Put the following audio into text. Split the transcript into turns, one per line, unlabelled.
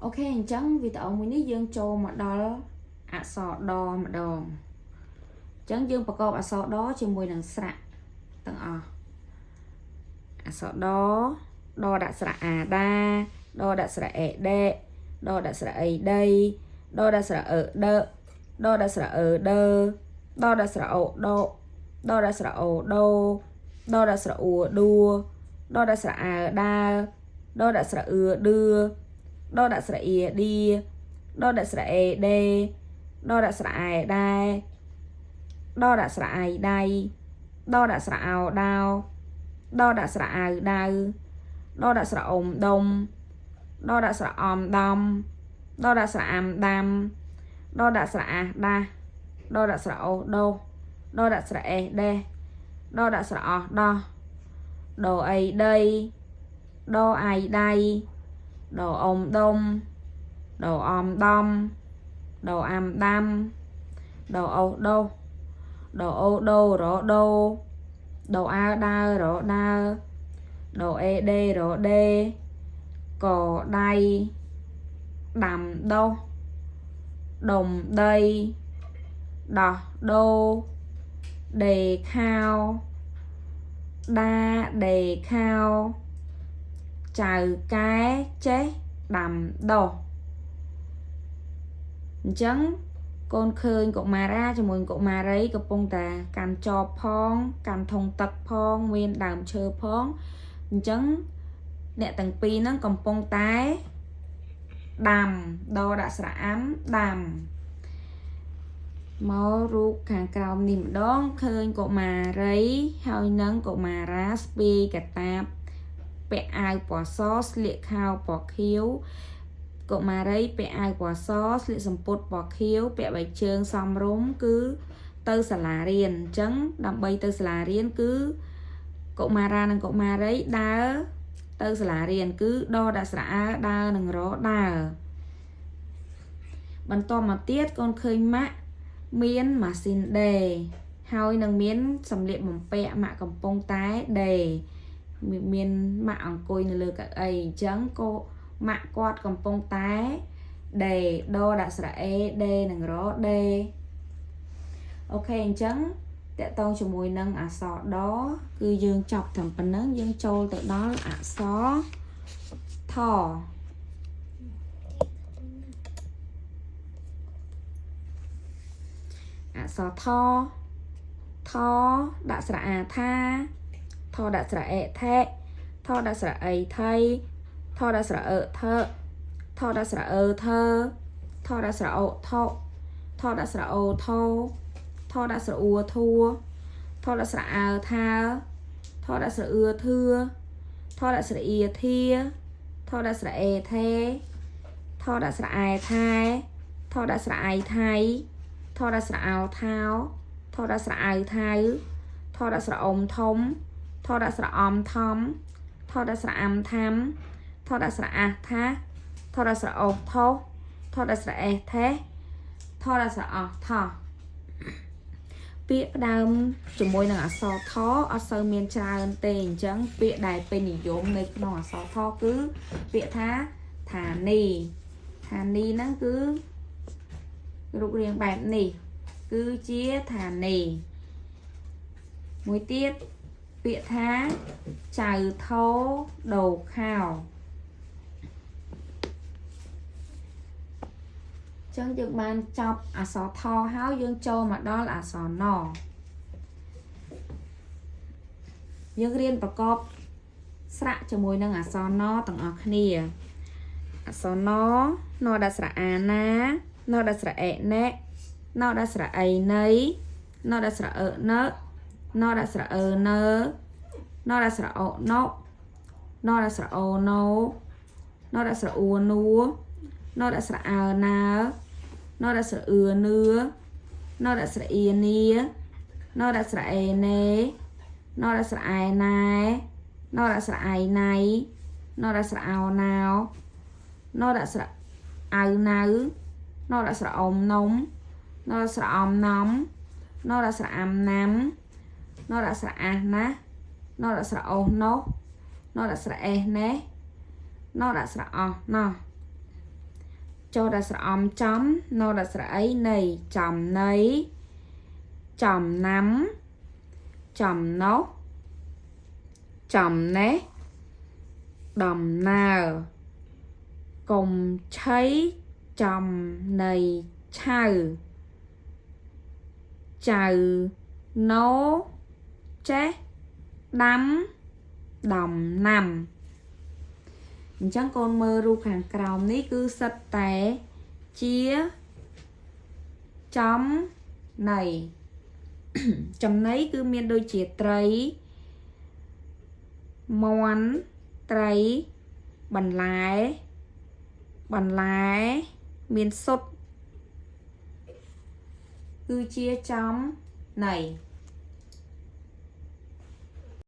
OK អញ្ចឹងវីដេអូមួយនេះយើងចូលមកដល់អក្សរដម្ដងអញ្ចឹងយើងប្រកបអក្សរដជាមួយនឹងស្រៈទាំងអស់អក្សរដដដាក់ស្រៈអាដាដដាក់ស្រៈអេដេដដាក់ស្រៈអីដីដដាក់ស្រៈអឺដឺដដាក់ស្រៈអឺដឺដដាក់ស្រៈអូដដដាក់ស្រៈអូដូដដាក់ស្រៈអ៊ូឌួដដាក់ស្រៈអើដើដដាក់ស្រៈអឺឌឺ ដដាក់ស្រៈអ៊ីឌីដដាក់ស្រៈអេដេដដាក់ស្រៈអែដែរដដាក់ស្រៈអៃដៃដដាក់ស្រៈអោដោដដាក់ស្រៈអៅដៅដដាក់ស្រៈអុំដុំដដាក់ស្រៈអំដំដដាក់ស្រៈអាំដាំដដាក់ស្រៈអាដាស់ដដាក់ស្រៈអូដូដដាក់ស្រៈអេដេដដាក់ស្រៈអស់ដោះដអីដីដអៃដៃ ដអុំដុំដអំដំដអាំដាំដអូសដូសដអូដូរដូដអើដើរដើដអេដេរដេកដៃដាំដោះដុំដីដោះដូដេខោដាដេខោចៅកែចេះដាំដោះអញ្ចឹងកូនឃើញកុមារាជាមួយកុមារីកំពុងតែកាន់ចបផងកាន់ធុងទឹកផងមានដើមឈើផងអញ្ចឹងអ្នកទាំងពីរហ្នឹងកំពុងតែដាំដដាក់ស្រៈអាំដាំមករូបខាងក្រោមនេះម្ដងឃើញកុមារីហើយនឹងកុមារាស្ពាយកតាបពាក់អាវពណ៌សស្លៀកខោពណ៌ខៀវកុមារីពាក់អាវពណ៌សស្លៀកសំពត់ពណ៌ខៀវពាក់បៃជើងសមរម្យគឺទៅសាលារៀនអញ្ចឹងដើម្បីទៅសាលារៀនគឺកុមារានិងកុមារីដើរទៅសាលារៀនគឺដដាក់ស្រៈអើដើរនិងរដើរបន្តមកទៀតកូនឃើញម៉ាក់មានម៉ាស៊ីនដេរហើយនឹងមានសម្លៀកបំពាក់ម៉ាក់កំពុងតែដេរមានម៉ាក់អង្គុយនៅលើកៅអីអញ្ចឹងក៏ម៉ាក់គាត់កំពុងតែដេដដាក់ស្រៈអេដេនិងរដេ OK អញ្ចឹងតកតងជាមួយនឹងអក្សរដគឺយើងចប់តែប៉ុណ្្នឹងយើងចូលទៅដល់អក្សរថអក្សរថថដាក់ស្រៈអាថាថដាក់ស្រៈអេថេថដាក់ស្រៈអីថៃថដាក់ស្រៈអឺថឺថដាក់ស្រៈអឺថឺថដាក់ស្រៈអូថោថដាក់ស្រៈអូថោថដាក់ស្រៈអ៊ូធួថដាក់ស្រៈអើថាថដាក់ស្រៈអឺធឿថដាក់ស្រៈអ៊ីធាថដាក់ស្រៈអេថេថដាក់ស្រៈអែថែថដាក់ស្រៈអៃថៃថដាក់ស្រៈអោថោថដាក់ស្រៈអៅថៅថដាក់ស្រៈអុំធំថដាក់ស្រៈអំថំថដាក់ស្រៈអាំថាំថដាក់ស្រៈអាថាថដាក់ស្រៈអូថោថដាក់ស្រៈអេថេថដាក់ស្រៈអោថោពាក្យផ្ដើមជាមួយនឹងអក្សរថអត់សូវមានច្រើនទេអញ្ចឹងពាក្យដែលពេញនិយមនៅក្នុងអក្សរថគឺពាក្យថាឋានីឋានីហ្នឹងគឺរូបរាងបែបនេះគឺជាឋានីមួយទៀតពាក្យថាចៅថោដូខោចឹងយើងបានចប់អក្សរថហើយយើងចូលមកដល់អក្សរណយើងរៀនប្រកបស្រៈជាមួយនឹងអក្សរណទាំងអស់គ្នាអក្សរណណដាក់ស្រៈអាណាណដាក់ស្រៈអេណេណដាក់ស្រៈអីណីណដាក់ស្រៈអឺណណដាក់ស្រៈអឺណឺណដាក់ស្រៈអូណូណដាក់ស្រៈអូណូណដាក់ស្រៈអ៊ូនូណដាក់ស្រៈអើណាណដាក់ស្រៈអឺនឿណដាក់ស្រៈអ៊ីនីណដាក់ស្រៈអេណេណដាក់ស្រៈអែណែណដាក់ស្រៈអៃណៃណដាក់ស្រៈអោណៅណដាក់ស្រៈអៅណៅណដាក់ស្រៈអុំនំណដាក់ស្រៈអំណំណដាក់ស្រៈអាំណាំណដាក់ស្រៈអាសណាស់ណដាក់ស្រៈអូសណោះណដាក់ស្រៈអេសណេះណដាក់ស្រៈអស់ណោះ ចដល់ស្រអំចំណដល់ស្រអីនៃចំណីចំណាំចំណុះចំណេះដំណើរកុំឆីចំណីឆៅចៅណូចេះដាំដំណាំអញ្ចឹងកូនមើលរូបខាងក្រោមនេះគឺសិតតែជាចំណី ចំណីគឺមានដូចជាត្រីមាន់ត្រីបន្លែបន្លែមានសុទ្ធគឺជាចំណី។